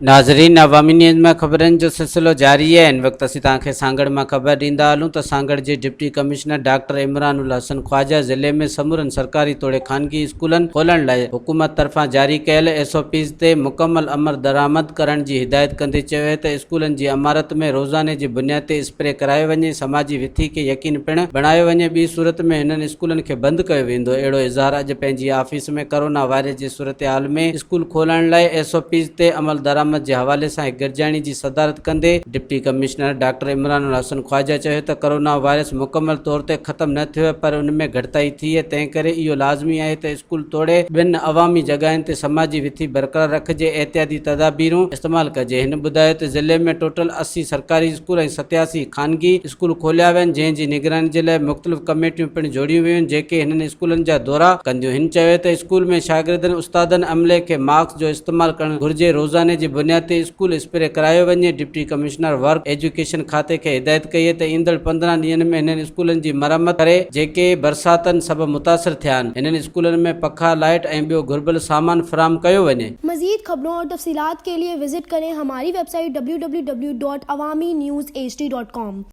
ناظرين عوامي نيوز مان خبرن جو سلسلو جاري آهي هن وقت اسين توهان کي سانگهڙ مان خبر ڏيندا هلون ته سانگهڙ جي deputy commissioner doctor Imran ul Hassan Khawaja ضلعي ۾ سمورن سرڪاري توڙي خانگي اسڪولن کولڻ لاء حڪومت طرفان جاري ڪيل ايس او پيز تي مڪمل عملدرآمد ڪرڻ جي هدايت ڪندي چيو آهي ته اسڪولن جي عمارت ۾ روزاني جي بنياد تي اسپري ڪرايو وڃي سماجي وٿي کي يقين پڻ بڻايو وڃي ٻي صورت ۾ هنن اسڪولن کي بند ڪيو ويندو اهڙو اظهار اڄ پنهنجي آفيس ۾ ڪرونا وائرس جي صورتحال ۾ اسڪول کولڻ لاء ايس او پيز تي عملدرآمد جي حوالي سان هڪ گڏجاڻي جي صدارت ڪندي deputy commissioner doctor Imran ul Hassan Khawaja چيو ته ڪرونا وائرس مڪمل طور تي ختم نه ٿيو آهي پر ان ۾ گهٽتائي ٿي آهي تنهن ڪري اهو لازمي آهي ته اسڪول توڙي ٻين عوامي جڳهين تي سماجي وٿي برقرار رکجي احتياطي تدابيرون استعمال ڪجي هن ٻڌايو ته ضلعي ۾ ٽوٽل 80 سرڪاري اسڪول ۽ 87 خانگي اسڪول کوليا ويا آهن جنهن جي نگراني جي لاء مختلف ڪميٽيون پڻ جوڙيون ويون آهن جيڪي هنن اسڪولن جا دورا ڪنديون هن چيو ته اسڪول ۾ شاگردن استادن عملي کي ماسڪ جو استعمال ڪرڻ گهرجي روزاني جي بنياد تي اسڪول اسپري ڪرايو وڃي ڊپٽي ڪمشنر ورڪ ايجوڪيشن کاتي کي هدايت ڪئي ته ايندڙ 15 ڏينهن ۾ هنن اسڪولن جي مرمت ڪري جيڪي برساتن سبب متاثر ٿيا آهن هنن اسڪولن ۾ پکا لائيٽ ۽ ٻيو گهربل سامان فراهم ڪيو وڃي. مزيد خبرون اور تفصيلات کے لئے وزٽ ڪرين ھماري web site www.awamiNewsHD.com.